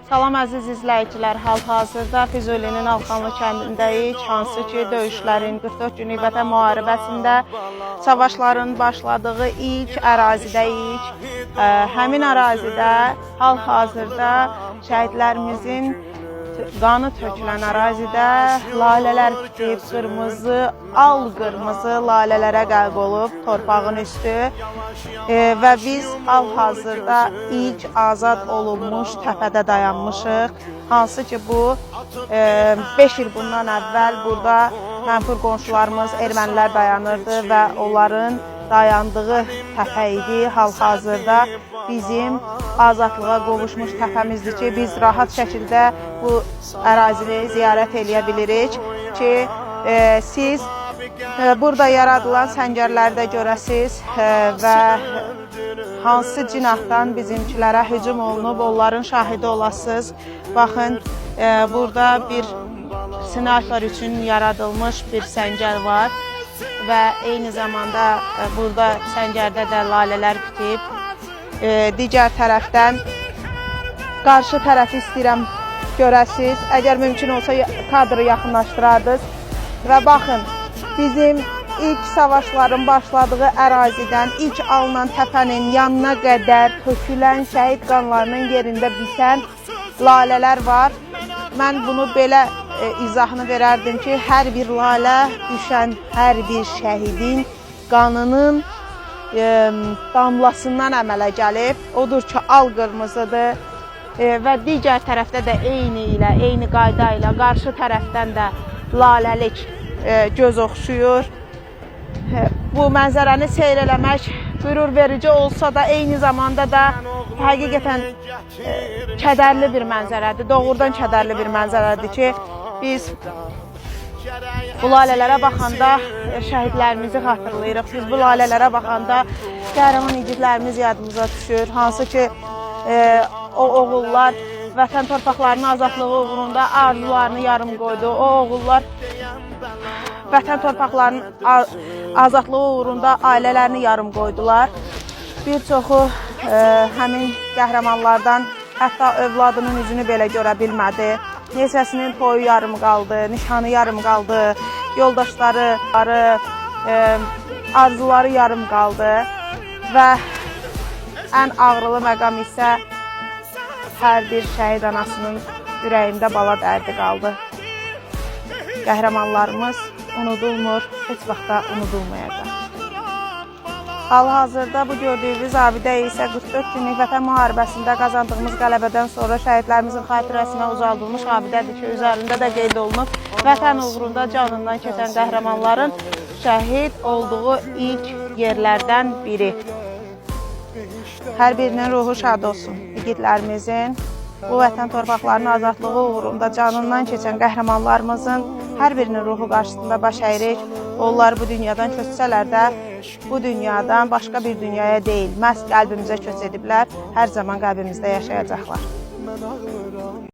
Salam əziz izləyicilər, hal-hazırda Füzulinin Alxanlı kəndindəyik, hansı ki döyüşlərin 44 günlük Vətən müharibəsində savaşların başladığı ilk ərazidəyik. Həmin ərazidə hal-hazırda şəhidlərimizin qanı tökülən ərazidə lalələr bitib, qırmızı, al qırmızı lalələrə qərq olub torpağın üstü. Və biz hal-hazırda ilk azad olunmuş təpədə dayanmışıq. Hansı ki bu 5 il bundan əvvəl burada mənfur qonşularımız ermənilər dayanırdı və onların dayandığı təpə idi. Hal-hazırda bizim azadlığa qovuşmuş təpəmizdir ki, biz rahat şəkildə bu ərazini ziyarət eləyə bilirik ki, siz burada yaradılan səngərləri də görəsiz və hansı cinahdan bizimkilərə hücum olunub, onların şahidi olasınız. Baxın, burada bir snayper üçün yaradılmış bir səngər var və eyni zamanda burada səngərdə də lalələr bitib. Digər tərəfdən qarşı tərəfi istəyirəm görəsiz. Əgər mümkün olsa kadrı yaxınlaşdırardınız. Və baxın, bizim ilk savaşların başladığı ərazidən ilk alınan təpənin yanına qədər tökülən şəhid qanlarının yerində bitən lalələr var. Mən bunu belə izahını verərdim ki, hər bir lalə düşən hər bir şəhidin qanının damlasından əmələ gəlib. Odur ki, al qırmızıdır. Və digər tərəfdə də eyni ilə, eyni qayda ilə qarşı tərəfdən də laləlik göz oxşuyur. Bu mənzərəni seyr eləmək qürur verici olsa da, eyni zamanda da həqiqətən kədərli bir mənzərədir. Doğrudan kədərli bir mənzərədir ki, biz bu lalələrə baxanda şəhidlərimizi xatırlayırıq. Biz bu lalələrə baxanda qəhrəman igidlərimiz yadımıza düşür. Hansı ki o oğullar vətən torpaqlarının azadlığı uğrunda arzularını yarım qoydu. O oğullar vətən torpaqlarının azadlığı uğrunda ailələrini yarım qoydular. Bir çoxu həmin qəhrəmanlardan hətta övladının üzünü belə görə bilmədi. Neçəsinin toyu yarım qaldı, nişanı yarım qaldı, yoldaşları, arzuları yarım qaldı və ən ağrılı məqam isə hər bir şəhid anasının ürəyində bala dərdi qaldı. Qəhrəmanlarımız unudulmur, heç vaxt da unudulmayacaq. Hal-hazırda bu gördüyünüz abidə isə 44 günlük Vətən müharibəsində qazandığımız qələbədən sonra şəhidlərimizin xatirəsinə uzadılmış abidədir ki, üzərində də qeyd olunub vətən uğrunda canından keçən qəhrəmanların şəhid olduğu ilk yerlərdən biri. Hər birinin ruhu şad olsun. İgidlərimizin, bu vətən torpaqlarının azadlığı uğrunda canından keçən qəhrəmanlarımızın hər birinin ruhu qarşısında baş əyirik. Onlar bu dünyadan köçsələr də bu dünyadan başqa bir dünyaya deyil, məhz qəlbimizə köç ediblər, hər zaman qəlbimizdə yaşayacaqlar.